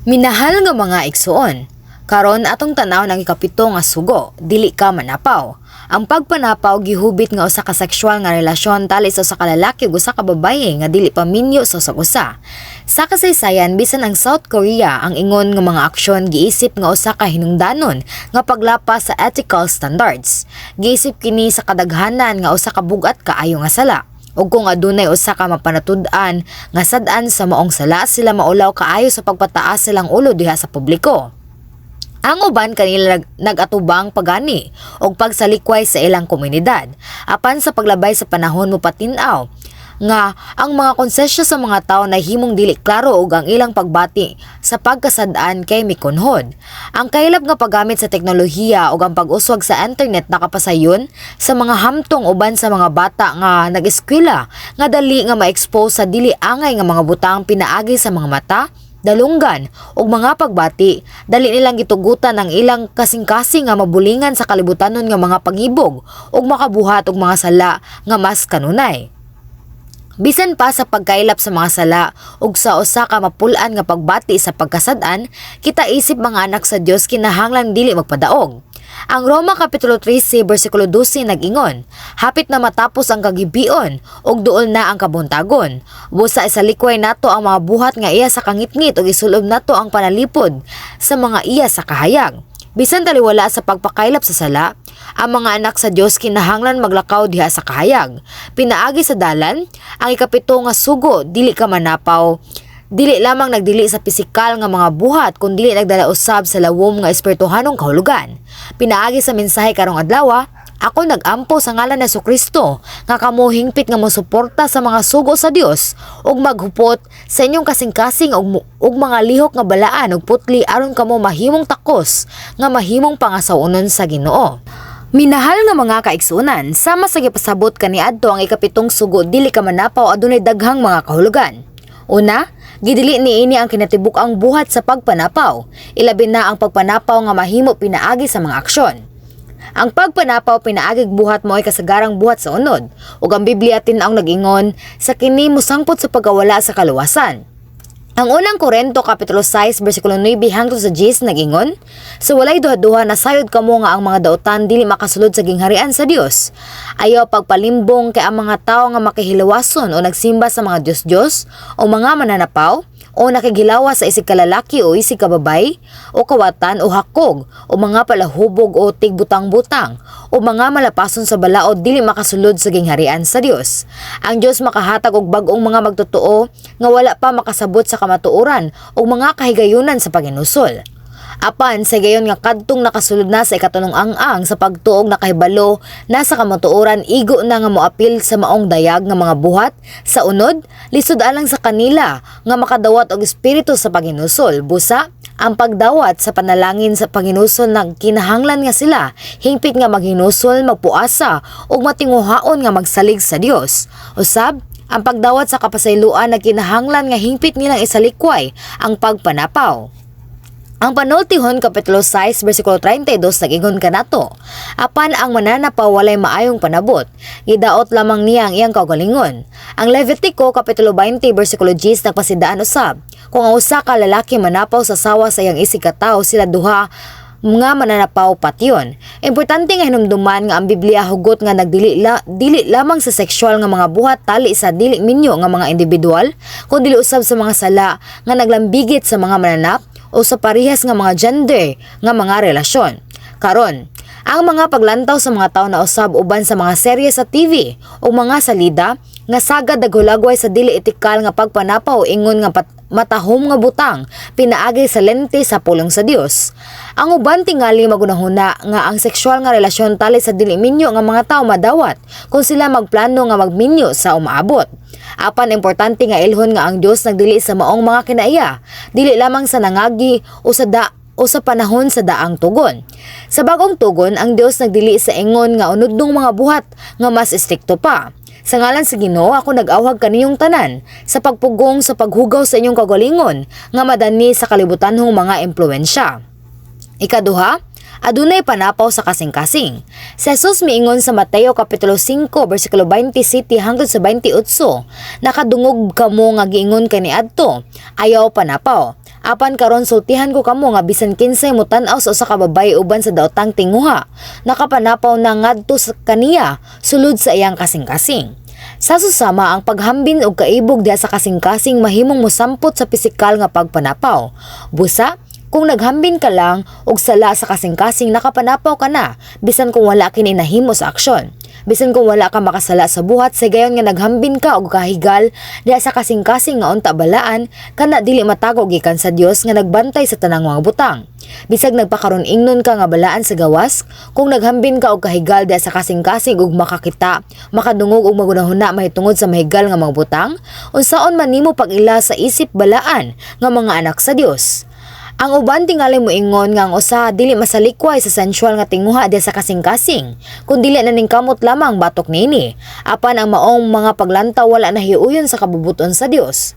Minahal nga mga igsuon, karon atong tan-awon ang ikapito nga sugo, dili ka manapaw. Ang pagpanapaw gihubit nga usa ka sexual nga relasyon tali sa usa ka lalaki ug usa ka babaye nga dili pa minyo sa usag usa. Sa kasaysayan, bisan ang South Korea, ang ingon nga mga aksyon giisip nga usa ka hinungdanon nga paglapas sa ethical standards. Giisip kini sa kadaghanan nga usa ka bug-at kaayo nga sala. Ug kung adunay usa ka mapanatud-an nga sad-an sa maong sala, sila maulaw kaayo sa pagpataas silang ulo diha sa publiko. Ang uban kanila nag-atubang pagani og pagsalikway sa ilang komunidad. Apan sa paglabay sa panahon, mopatin-aw nga ang mga konsensya sa mga tao nahimong dili klaro ug ang ilang pagbati sa pagkasad-an kay mikunhod. Ang kaylap nga paggamit sa teknolohiya ug ang pag-uswag sa internet nakapasayon sa mga hamtong uban sa mga bata nga nag-eskwela nga dali nga ma-expose sa dili angay nga mga butang pinaagi sa mga mata, dalunggan ug mga pagbati. Dali nilang gitugutan ang ilang kasing-kasing nga mabulingan sa kalibutanon nga mga pangibog ug makabuhat og mga sala nga mas kanunay. Bisan pa sa pagkaylap sa mga sala ug sa usa ka mapul-an nga pagbati sa pagkasad-an, kita isip mga anak sa Dios kinahanglan dili magpadaog. Ang Roma kapitulo 13 bersikulo 12 nag-ingon, "Hapit na matapos ang kagibion ug duol na ang kabuntagon. Busa isalikway nato ang mga buhat nga iya sa kangitngit ug isulob nato ang panalipod sa mga iya sa kahayag." Bisan taliwala sa pagpakaylap sa sala, ang mga anak sa Dios kinahanglan maglakaw diha sa kahayag. Pinaagi sa dalan, ang ikapito nga sugo, dili ka manapaw, dili lamang nagdili sa pisikal nga mga buhat kundi nagdala usab sa lawom nga espirituhanong kahulugan. Pinaagi sa mensahe karong adlaw, ako nag-ampo sa ngalan ni Kristo nga kamo hingpit nga mosuporta sa mga sugo sa Dios ug maghupot sa inyong kasing-kasing ug mga lihok nga balaan ug putli aron kamo mahimong takos nga mahimong pangasawonon sa Ginoo. Minahal nga mga kaigsuonan, sama sa gipasabot kaniadto, ang ikapitong sugo, dili ka manapaw, adunay daghang mga kahulugan. Una, gidili niini ang kinatibuk-ang buhat sa pagpanapaw, ilabi na ang pagpanapaw nga mahimo pinaagi sa mga aksyon. Ang pagpanapaw pinaagig buhat mao'y kasagarang buhat sa unod, ug ang Biblia tin-awng nag-ingon sa kini mosangpot sa pagkawala sa kaluwasan. Ang Unang Korento kapitulo 6 bersikulo 9 hangtod sa 10 nag-ingon, "Sa walay duha-duha nasayod kamo nga ang mga dautan dili makasulod sa gingharian sa Dios. Ayaw pagpalimbong kay ang mga tawo nga makihilawason o nagsimba sa mga dios-dios o mga mananapaw o nakighilawas sa isig kalalaki o isig kababay o kawatan o hakog o mga palahubog o tigbutang-butang o mga malapason sa balaod dili makasulod sa gingharian sa Dios. Ang Dios makahatag og bag-ong mga magtotoo nga wala pa makasabot sa kamatuoran o mga kahigayunan sa paghinusol. Apan sa gayon nga kadtong nakasulod na sa ikatulong ang-ang sa pagtuo ug nakahibalo na sa kamatuoran, igo na nga moapil sa maong dayag nga mga buhat sa unod, lisod alang sa kanila nga makadawat og espiritu sa paghinusol. Busa ang pagdawat sa panalangin sa paghinusol nagkinahanglan nga sila hingpit nga maghinusol, magpuasa ug matinguhaon nga magsalig sa Dios. Usab, ang pagdawat sa kapasayloan nagkinahanglan nga hingpit nilang isalikway ang pagpanapaw. Ang Panultihon kapitulo 6 bersikulo 32 nag-ingon kanato, "Apan ang mananapaw walay maayong panabot, gidaot lamang niya ang iyang kaugalingon." Ang Levitico kapitulo 20 bersikulo 10 nagpasidaan usab, kung ang usa ka lalaki manapaw sa asawa sa iyang isig katawo, sila duha nga mananapaw patyon. Importante nga hinumduman nga ang Biblia hugot nga nagdili dili lamang sa sexual nga mga buhat tali sa dili minyo nga mga individual, kundi usab sa mga sala nga naglambigit sa mga mananap o sa parehas nga mga gender nga mga relasyon. Karon, ang mga paglantaw sa mga tao na usab uban sa mga serye sa TV o mga salida nga sagad naghulagway sa dili etikal nga pagpanapaw ingon nga matahom nga butang pinaagi sa lente sa pulong sa Dios. Ang uban tingali magunahuna nga ang sexual nga relasyon tali sa dili minyo nga mga tao madawat kung sila magplano nga magminyo sa umaabot. Apan importante nga ilhon nga ang Dios nagdili sa maong mga kinaiya, dili lamang sa nangagi o sa da o sa panahon sa daang tugon. Sa Bagong Tugon, ang Dios nagdili sa ingon nga unodnong mga buhat nga mas estrikto pa. Sa ngalan sa Ginoo, ako nag-awhag kaniyong tanan sa pagpugong sa paghugaw sa inyong kagalingon nga madani sa kalibutanhong mga impluwensya. Ikaduha, adunay panapaw sa kasing-kasing. Si Jesus miingon sa Mateo kapitulo 5 bersikulo 27 hangtod sa 28, "Nakadungog kamo nga giingon kaniadto, 'Ayaw panapaw.' Apan karon sultihan ko kamo nga bisan kinsay motan-aw sa usa ka babaye uban sa daotang tinguha, nakapanapaw na ngadto sa kaniya sulod sa iyang kasing-kasing. Sa susama, ang paghambin og kaibog diha sa kasing-kasing mahimong mosampot sa pisikal nga pagpanapaw. Busa, kung naghambin ka lang og sala sa kasing-kasing, nakapanapaw ka na bisan kung wala kini nahimo sa aksyon. Bisan kung wala ka makasala sa buhat, sa gayon nga naghambin ka og kahigal diha sa kasing-kasing nga unta balaan, kana dili matago gikan sa Dios nga nagbantay sa tanang mga butang. Bisag nagpakaron ingnon ka nga balaan sa gawas, kung naghambin ka og kahigal diha sa kasing-kasing ug makakita, makadungog ug magunahuna mahitungod sa mahigal nga mga butang, unsaon man nimo pag-ila sa isip balaan nga mga anak sa Dios? Ang uban tingali moingon nga ang usa dili masalikway sa sensual nga tinguha diha sa kasing-kasing, kung dili na ningkamot lamang batok niini. Apan ang maong mga paglantaw wala nahiuyon sa kabubuton sa Dios.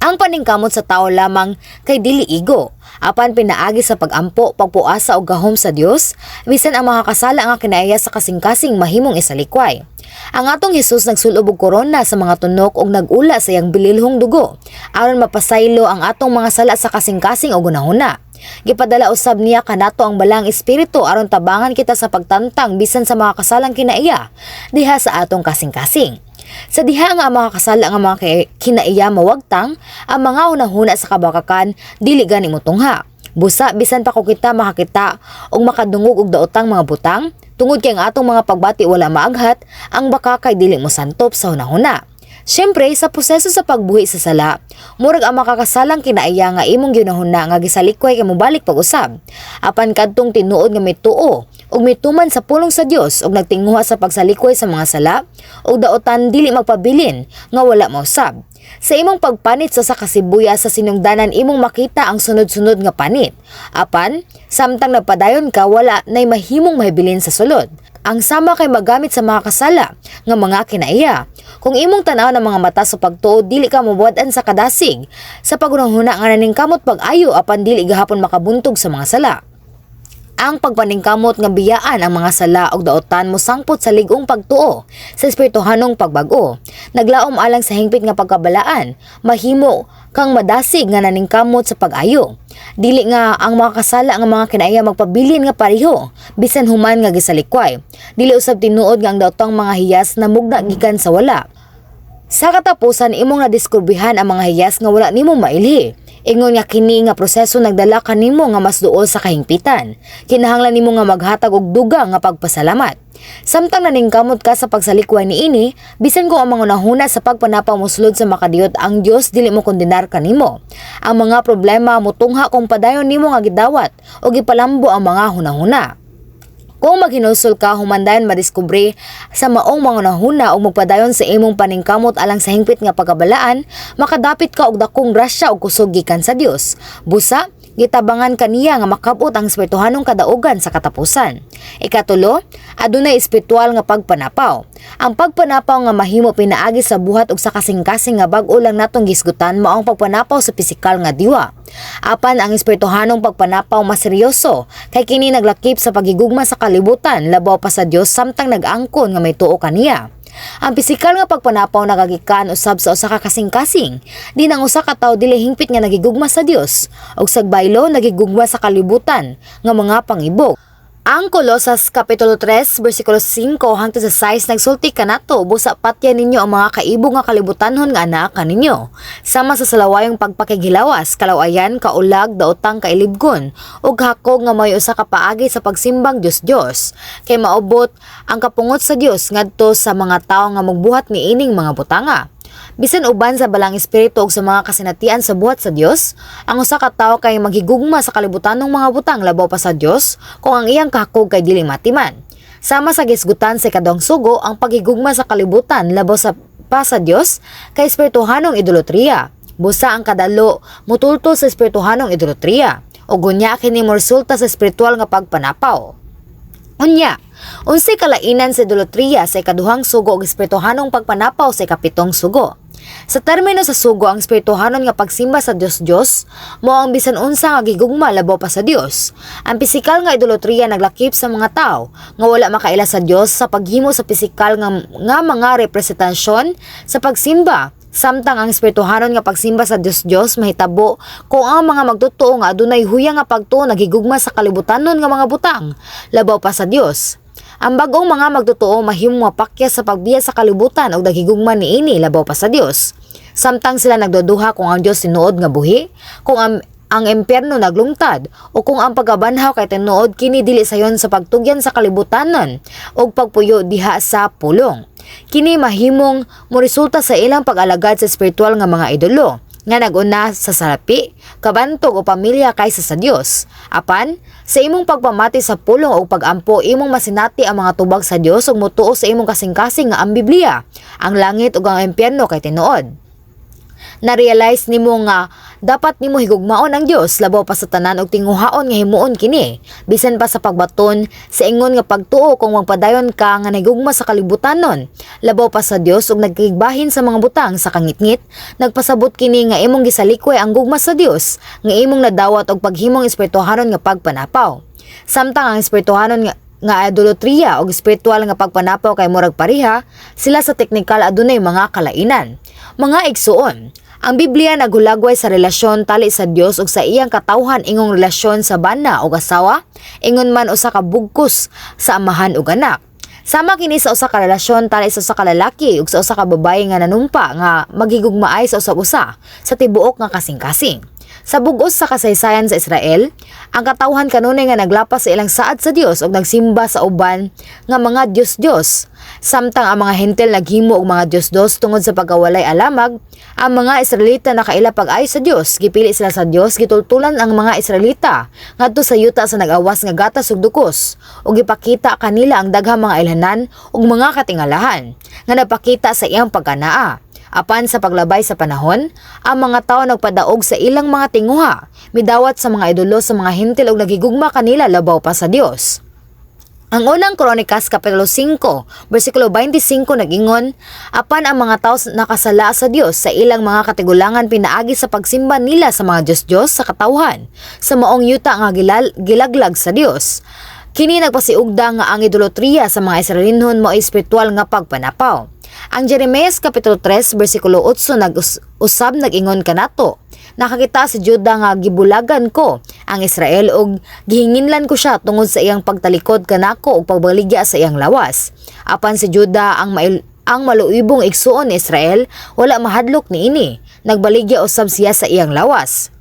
Ang paningkamot sa tao lamang kay dili igo, apan pinaagi sa pagampo, pagpuasa og gahom sa Dios, bisan ang mga kasala nga kinaiya sa kasing-kasing mahimong isalikway. Ang atong Hesus nagsulob og korona sa mga tunok ug nag-ula sa iyang bililhong dugo aron mapasaylo ang atong mga sala sa kasing-kasing ug hunahuna. Gipadala usab niya kanato ang Balaang Espiritu aron tabangan kita sa pagtangtang bisan sa mga kasalang kinaiya diha sa atong kasing-kasing. Sa diha nga ang mga kasala nga mga kinaiya mawagtang, ang mga hunahuna sa kabakakan dili gani motungha. Busa, bisan pa ko kita makakita og makadungog og daotang mga butang, tungod kay ang atong mga pagbati wala maaghat, ang baka kay dili mo santop sa hunahuna. Siyempre, sa proseso sa pagbuhi sa sala, murag ang makakasalang kinaiya nga imong ginahuna nga gisalikway kay mobalik pag-usab. Apan kadtong tinuod nga mituo ug mituman sa pulong sa Dios ug nagtinguha sa pagsalikway sa mga sala ug daotan dili magpabilin nga wala mausab. Sa imong pagpanit sa usa ka sibuyas sa sinugdanan, imong makita ang sunod-sunod nga panit. Apan, samtang nagpadayon ka, wala nay mahimong mahibilin sa sulod. Ang sama kay magamit sa mga kasala nga mga kinaiya. Kung imong tan-aw ng mga mata sa pagtuo, dili ka mabuad-an sa kadasig. Sa paghunahuna nga naningkamot pag-ayo apan dili gahapon makabuntog sa mga sala. Ang pagpaningkamot nga biyaan ang mga sala og daotan mosangpot sa lig-ong pagtuo sa espirituhanong pagbag-o. Naglaom alang sa hingpit nga pagkabalaan, mahimo kang madasig nga naningkamot sa pag-ayo. Dili nga ang mga kasala nga mga kinaiya magpabilin nga pareho bisan human nga gisalikway. Dili usab tinuod nga ang daotang mga hiyas namugna gikan sa wala. Sa katapusan, imong nadiskubrihan ang mga hiyas nga wala nimo mailhi. Ingon nga kini nga proseso nagdala kanimo nga mas duol sa kahingpitan. Kinahanglan nimo nga maghatag og dugang nga pagpasalamat. Samtang naningkamot ka sa pagsalikway niini, bisan kung ang mga hunahuna sa pagpanapaw mosulod sa makadiyot, ang Dios dili mo kondenar kanimo. Ang mga problema mutungha kung padayon nimo nga gidawat o gipalambo ang mga hunahuna. Kung maghinulsol ka human dayon madiskubre sa maong mga hunahuna ug magpadayon sa imong paningkamot alang sa hingpit nga pagkabalaan, makadapit ka og dakong grasya ug kusog gikan sa Dios. Busa, gitabangan kaniya nga makabot ang espirituhanong kadaugan sa katapusan. Ikatulo, adunay espiritual nga pagpanapaw. Ang pagpanapaw nga mahimo pinaagi sa buhat ug sa kasing-kasing nga bag-o lang natong gisgutan mao ang pagpanapaw sa pisikal nga diwa. Apan ang espirituhanong pagpanapaw mas seryoso kay kini naglakip sa paghigugma sa kalibutan labaw pa sa Dios samtang nag-angkon nga may tuo kaniya. Ang pisikal nga pagpanapaw nagagikan usab sa usa ka kasing-kasing. Di ang usa ka tawo dili hingpit nga nagigugma sa Dios ug sa baylo nagigugma sa kalibutan nga mga pangibok. Ang Kolosas Kapitulo 3, versikulo 5 hangtod sa 6 nagsulti kanato, "Busa patya ninyo ang mga kaibog nga kalibutanhon nga anaa kaninyo. Sama sa salawayong pagpakighilawas, kalawayan, kaulag, daotang kailibgon, ug hakog nga may usa ka paagi sa pagsimbang Dios-Dios. Kay maobot ang kapungot sa Dios ngadto sa mga tawo nga magbuhat niining mga butanga." Bisan uban sa Balaang Espiritu ug sa mga kasinatian sa buhat sa Dios, ang usa ka tawo kay maghigugma sa kalibutanong mga butang labaw pa sa Dios kung ang iyang kahakog kay dili matiman. Sama sa gisgutan sa ikaduhang sugo, ang paghigugma sa kalibutan labaw sa pa sa Dios kay espirituhanong idolatriya. Busa ang kadalo mutultol sa espirituhanong idolatriya ug unya kini moresulta sa espiritual nga pagpanapaw. Unya, unsay kalainan sa idolatriya sa ikaduhang sugo ug espirituhanong pagpanapaw sa ikapitong sugo? Sa termino sa sugo, ang espirituhanon nga pagsimba sa Dios-Dios mao ang bisan unsa nga gigugma labaw pa sa Dios. Ang pisikal nga idolatriya naglakip sa mga tao nga wala makaila sa Dios sa paghimo sa pisikal nga mga representasyon sa pagsimba Samtang ang espirituhanon nga pagsimba sa Dios-Dios mahitabo kung ang mga magtotoo nga adunay huyang nga pagtuo naghigugma sa kalibutanon nga mga butang, labaw pa sa Dios. Ang bag-ong mga magtotoo mahimong mapakyas sa pagbiya sa kalibutan og naghigugma niini labaw pa sa Dios. Samtang sila nagduduha kung ang Dios tinuod nga buhi, kung ang impyerno naglungtad, o kung ang pagkabanhaw kay tinuod, kini dili sayon sa pagtugyan sa kalibutanon og pagpuyo diha sa pulong. Kini mahimong moresulta sa ilang pag-alagad sa espiritual nga mga idolo nga nag-una sa salapi, kabantog o pamilya kaysa sa Dios. Apan, sa imong pagpamati sa pulong o pag-ampo, imong masinati ang mga tubag sa Dios ug motuo sa imong kasing-kasing nga ang Biblia, ang langit ug ang impyerno kay tinuod. Na-realize nimo nga dapat nimo higugmaon ang Dios labaw pa sa tanan ug tinguhaon nga himuon kini bisan pa sa pagbaton sa ingon nga pagtuo. Kung magpadayon ka nga nahigugma sa kalibutanon labaw pa sa Dios ug nagkigbahin sa mga butang sa kangitngit, nagpasabot kini nga imong gisalikway ang gugma sa Dios nga imong nadawat og paghimong espirituhanon nga pagpanapaw. Samtang ang espirituhanon nga idolatriya o espiritual nga pagpanapaw kay murag pareha sila sa teknikal, adunay mga kalainan. Mga igsuon, ang Biblia naghulagway sa relasyon tali sa Dios ug sa iyang katawhan ingong relasyon sa bana o asawa, ingon man usa ka bugkos sa amahan ug anak. Sama kini sa usa ka relasyon tali sa usa ka lalaki ug sa usa ka babaye nga nanumpa nga maghigugmaay sa usag-usa sa tibuok nga kasing-kasing. Sa bug-os sa kasaysayan sa Israel, ang katawhan kanunay nga naglapas sa ilang saad sa Dios ug nagsimba sa uban nga mga Dios-Dios. Samtang ang mga Hentil naghimo og mga Dios-Dios tungod sa pagkawalay alamag, ang mga Israelita nakaila pag-ayo sa Dios, gipili sila sa Dios, gitultulan ang mga Israelita ngadto sa yuta sa nag-awas nga gatas ug dukos, ug gipakita kanila ang daghang mga ilhanan ug mga katingalahan nga napakita sa iyang pagkanaa. Apan sa paglabay sa panahon, ang mga tawo nagpadaog sa ilang mga tinguha, midawat sa mga idolo sa mga Hentil ug naghigugma kanila labaw pa sa Dios. Ang Unang Kronikas Kapitulo 5, versikulo 25 nag-ingon, "Apan ang mga tao nakasala sa Dios sa ilang mga katigulangan pinaagi sa pagsimba nila sa mga Diyos-Diyos sa katawhan, sa maong yuta nga gilaglag sa Dios." Kini nagpasiugda nga ang idolatriya sa mga Israelinhon mao espiritual nga pagpanapaw. Ang Jeremias Kapitulo 3 versikulo 8 nag-usab nag-ingon kanato, "Nakakita si Juda nga gibulagan ko ang Israel ug gihinginlan ko siya tungod sa iyang pagtalikod kanako ug pagbaligya sa iyang lawas. Apan si Juda, ang maluibong igsuon ni Israel, wala mahadlok niini. Nagbaligya usab siya sa iyang lawas."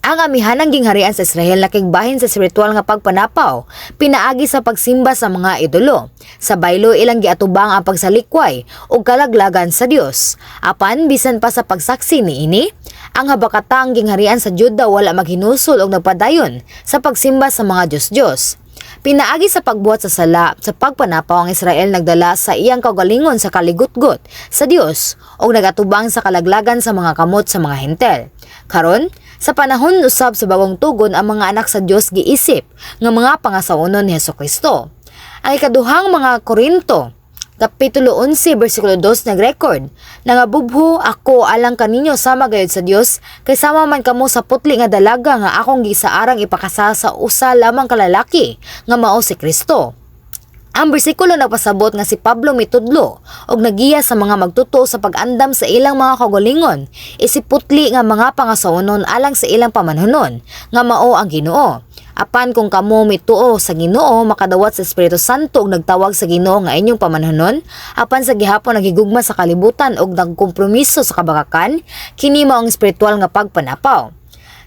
Ang amihanang gingharian sa Israel nakigbahin sa espiritual nga pagpanapaw, pinaagi sa pagsimba sa mga idolo. Sa baylo, ilang giatubang ang pagsalikway ug kalaglagan sa Dios. Apan bisan pa sa pagsaksi niini, ang habakatang gingharian sa Juda wala maghinusol og nagpadayon sa pagsimba sa mga Dios-Dios. Pinaagi sa pagbuhat sa sala sa pagpanapaw, ang Israel nagdala sa iyang kaugalingon sa kaligutgot sa Dios ug nagatubang sa kalaglagan sa mga kamot sa mga Hentel. Karon, sa panahon usab sa Bagong Tugon, ang mga anak sa Dios giisip nga mga pangasawonon ni Hesukristo. Ang Ikaduhang mga Korinto Kapitulo 11, versikulo 2 nag-record, "Nangabubho ako alang kaninyo sama gayud sa Dios, kay sama man kamo sa putli nga dalaga nga akong gisaarang ipakasal sa usa lamang ka lalaki nga mao si Kristo." Ang bersikulo nagpasabot nga si Pablo mitudlo og nagiya sa mga magtotoo sa pag-andam sa ilang mga kaugalingon isip putli nga mga pangasawonon alang sa ilang pamanhonon nga mao ang Ginoo. "Apan kung kamo mituo sa Ginoo, makadawat sa Espiritu Santo ug nagtawag sa Ginoo nga inyong pamanhonon, apan sa gihapon naghigugma sa kalibutan ug nagkompromiso sa kabakakan, kini mao ang espiritual nga pagpanapaw.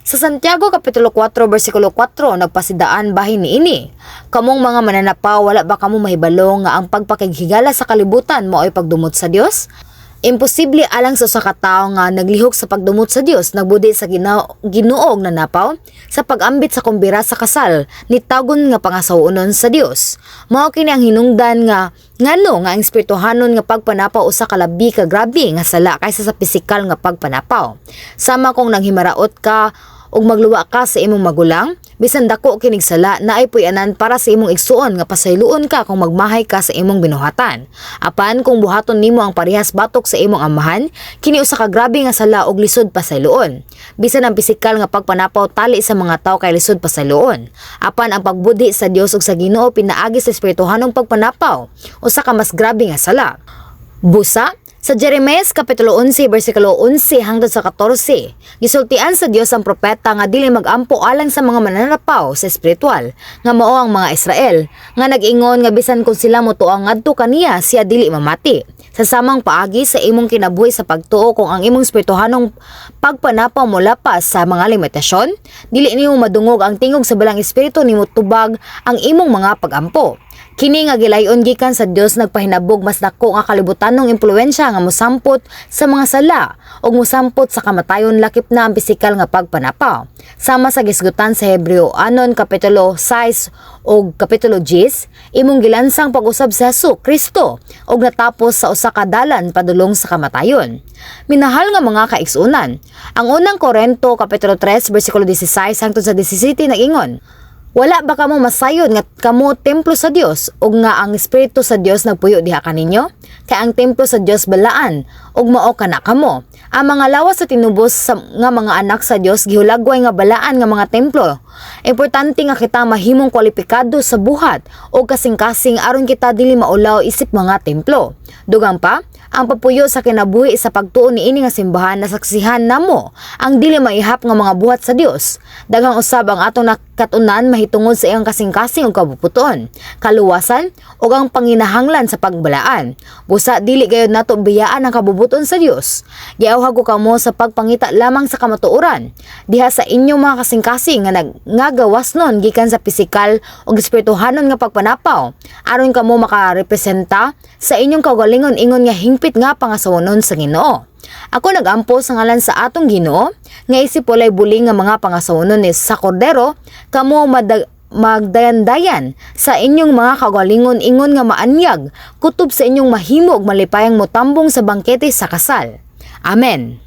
Sa Santiago Kapitulo 4 versikulo 4 nagpasidaan bahin niini, "Kamong mga mananapaw, wala ba kamo mahibalo nga ang pagpakighigala sa kalibutan mao'y pagdumot sa Dios? Imposible alang sa usa ka tawo nga naglihok sa pagdumot sa Dios, nagbudi sa Ginoo og nanapaw sa pag-ambit sa kumbira sa kasal ni tagon nga pangasawonon sa Dios." Mao kini ang hinungdan nga ngano nga ang espirituhanon nga pagpanapaw usa ka labi ka grabe nga sala kaysa sa pisikal nga pagpanapaw. Sama kung nanghimaraot ka ug magluwa ka sa imong magulang, bisan dako kinig sala, naay puy-anan para sa imong igsuon nga pasayloon ka kung magmahay ka sa imong binuhatan. Apan kung buhaton nimo ang parehas batok sa imong amahan, kini usa ka grabe nga sala ug lisod pasayloon. Bisan ang pisikal nga pagpanapaw tali sa mga tawo kay lisod pasayloon, apan ang pagbudhi sa Dios ug sa Ginoo pinaagi sa espirituhanong pagpanapaw, usa ka mas grabe nga sala. Busa, sa Jeremias Kapitulo 11, versikulo 11 hangtod sa 14, gisultian sa Dios ang propeta nga dili magampo alang sa mga mananapaw sa espiritual, nga mao ang mga Israel, nga nag-ingon nga bisan kung sila motuang ngadto kaniya, siya dili mamati. Sa samang paagi sa imong kinabuhi sa pagtuo, kung ang imong espirituhanong pagpanapaw molapas sa mga limitasyon, dili nimo madungog ang tingog sa Balaang Espiritu nimo tubag ang imong mga pagampo. Kini nga gilayon gikan sa Dios nagpahinabog mas dako nga kalibutanong impluwensya nga mosampot sa mga sala ug mosampot sa kamatayon, lakip na ang pisikal nga pagpanapaw. Sama sa gisgutan sa Hebreo anon kapitulo 6 ug kapitulo 10, imong gilansang pag-usab sa Hesus Kristo ug natapos sa usa ka dalan padulong sa kamatayon. Minahal nga mga kaigsuonan, ang Unang Korento kapitulo 3 bersikulo 16 hangtod sa 17 nag-ingon, "Wala ba kamo masayod nga kamo templo sa Dios ug nga ang Espiritu sa Dios nagpuyo diha kaninyo? Kay ang templo sa Dios balaan ug mao kana kamo. Ang mga lawas sa tinubos nga mga anak sa Dios gihulagway nga balaan nga mga templo." Importante nga kita mahimong kwalipikado sa buhat o kasing-kasing aron kita dili maulaw isip mga templo. Dugang pa, ang papuyo sa kinabuhi sa pagtuo niini nga simbahan nasaksihan namo ang dili maihap nga mga buhat sa Dios. Daghang usab ang atong nakatunan mahitungod sa iyang kasing-kasing ug kabubut-on, kaluwasan ug ang panginahanglan sa pagbalaan. Busa dili gayud nato biyaan ang kabubut-on sa Dios. Giawhag ko kamo sa pagpangita lamang sa kamatuoran diha sa inyong mga kasing-kasing nga nagngagawasnon gikan sa pisikal ug espirituhanon nga pagpanapaw aron kamo makarepresenta sa inyong kaugalingon ingon nga hingpit nga pangasawonon sa Ginoo. Ako nagampo sa ngalan sa atong Ginoo nga isip walay buling nga mga pangasawonon ni sa Kordero, kamo magdayan-dayan sa inyong mga kaugalingon ingon nga maanyag kutob sa inyong mahimo ug malipayang motambong sa bangkete sa kasal. Amen.